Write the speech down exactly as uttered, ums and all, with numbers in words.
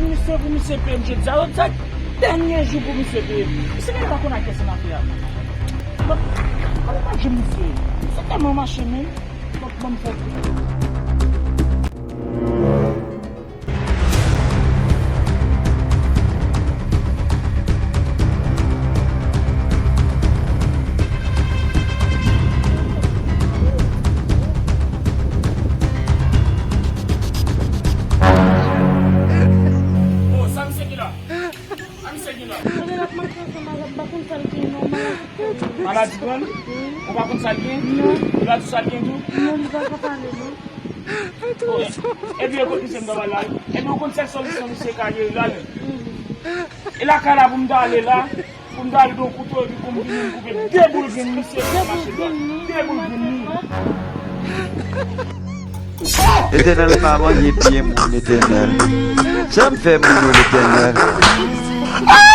Misye, pou misye peye m jodi a, jodi a dènye jou pou misye peye m. Misye menm pa konn ak kiyès l ap fè afè a. Bon, kòman pa jwenn misye? Misye tèlman mache menm. Bon, ban m fè. Oh, sa misye gen la? Sa misye gen la? Mwen gen l ap mache ansanm avè m, m pa konn sa l gen non, maladi pran l. Maladi pran l? Wi. Ou pa konn sa l gen? Non. Li pa di sa l gen tou? Non, li pa ka pale non. Oh, epi ekot misye m ta pale la. Epi ou konn sèl solisyon misye ka geri la menm? Mhm. E lakay la pou m ta ale la, pou m ta ale gen yon kouto epi pou m vini m koupe de boul grenn misye ki mache dwat. De boul grenn li. Etènèl pa manje pye moun, Etènèl. Sa m fè moun yo, Letènèl?